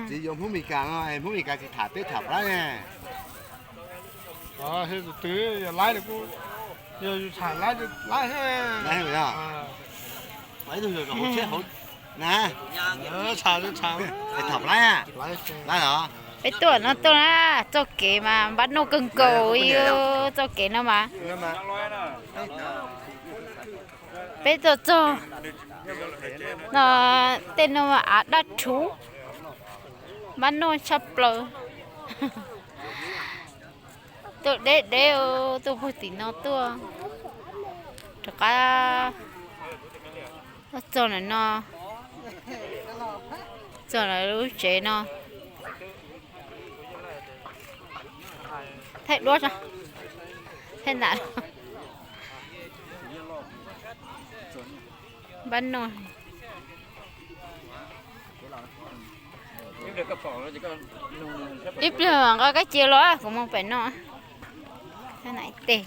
Txiv yuav Hmoob Mes Kas no, Hmoob Mes Kas tsis tham peb tham plab ne. Tus twg yog laib kuj, yog yus tham laib, laib. Ib tug yog hauv tsheb hauv na. Tham plab, laib los. Peb tuaj no tuaj na, txoj kev mas npab noj kawg nkaus li, txoj kev no mas. Peb tuaj txog no, tej no mas av daj rhuv, npab noj tshaj plaws. Tuaj deb deb, tuaj puag tim no tuaj rov qab txog ntawm no, txog ntawm lub tsev no. Thaij duab, thaij ntam. Npab noj. Ib pliag nqa kab cia los kuv mus pem no. Thaij ntam ib teg.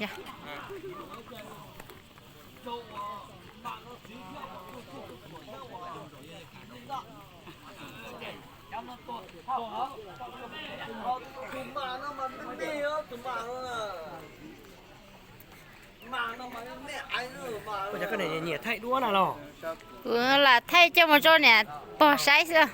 Ua cas koj niam nyiam thaij duab na los? Kuv lam thaij coj mus rau niam pog saib xwb.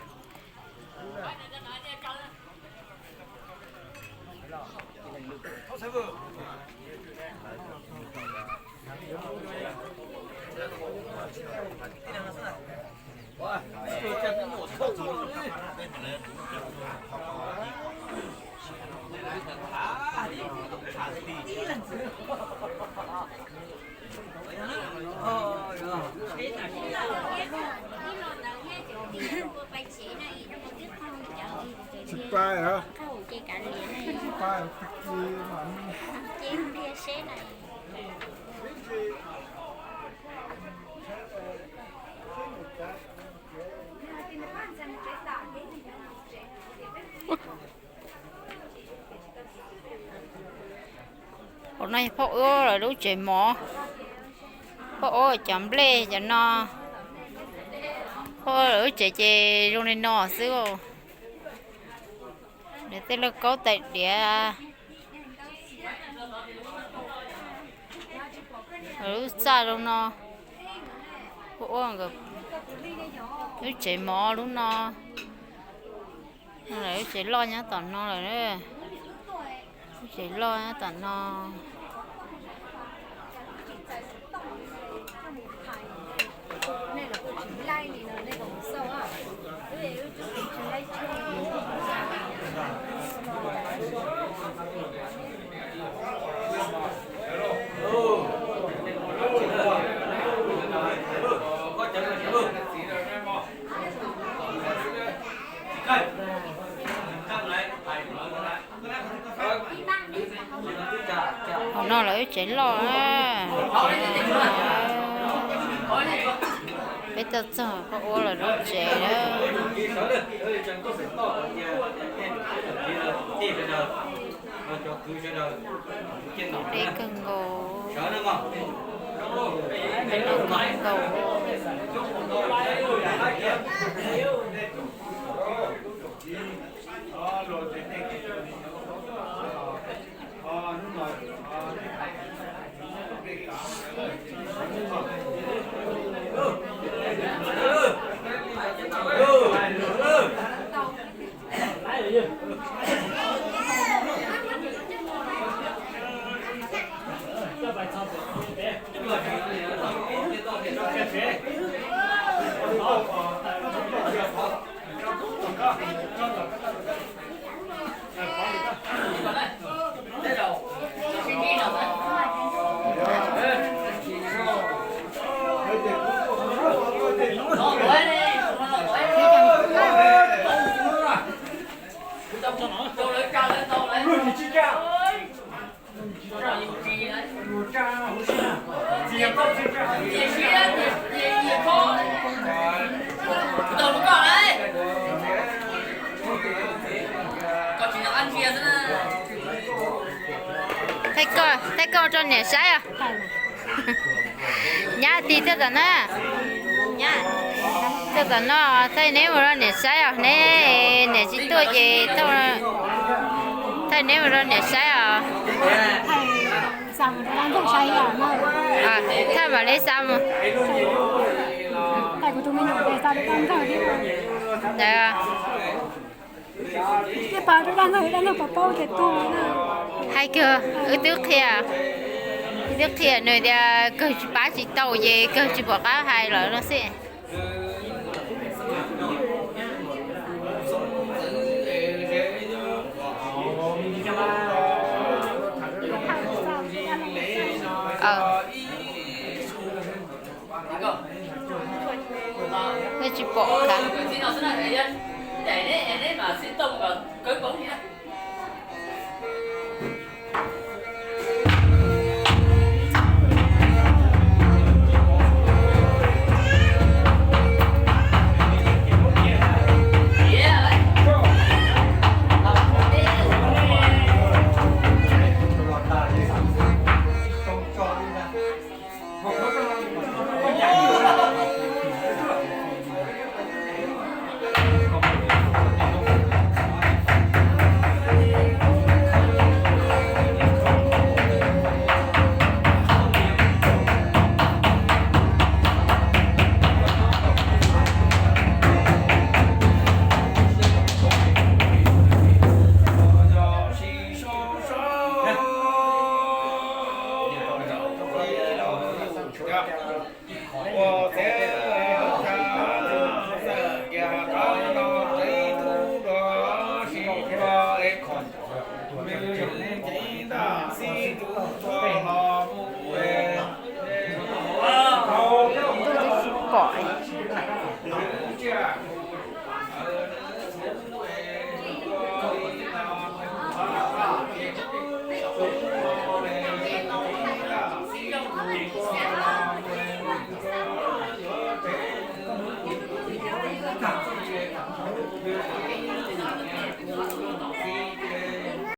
Hauv no yog phauj ua lawv lub tsev mov, phauj ua cov nplej cov no. Phauj ua lawv lub tsev ces zoo li no xwb. Lawv tej lauj kaub tais diav, lub txaj zoo no. Phauj ua lub tsev mov lub no. Lub tsev loj nyob tom no lawm. Lub tsev loj nyob tom no. Hauv no lawv lub tsev loj. Peb tuaj txog phauj ua lawv lub tsev lawm. Deb kawg nkaus, deb kawg nkaus. Thaij koj, thaij koj rau niam saib os. Nyab tig tuaj tom no. Tuaj tom no, thaij neb mus rau niam saib os, neb niam tsis Tuaj ces thaij neb mus rau niam saib os. Thaij mam li xa mus. Hais kiag, wb twb qhia, wb twb qhia nws tias kawg tsis pab tsis tau ces kawg tsis pom qab hais lawm no xwb. Nej tsis pom ka. Ntuj twb tsis pom.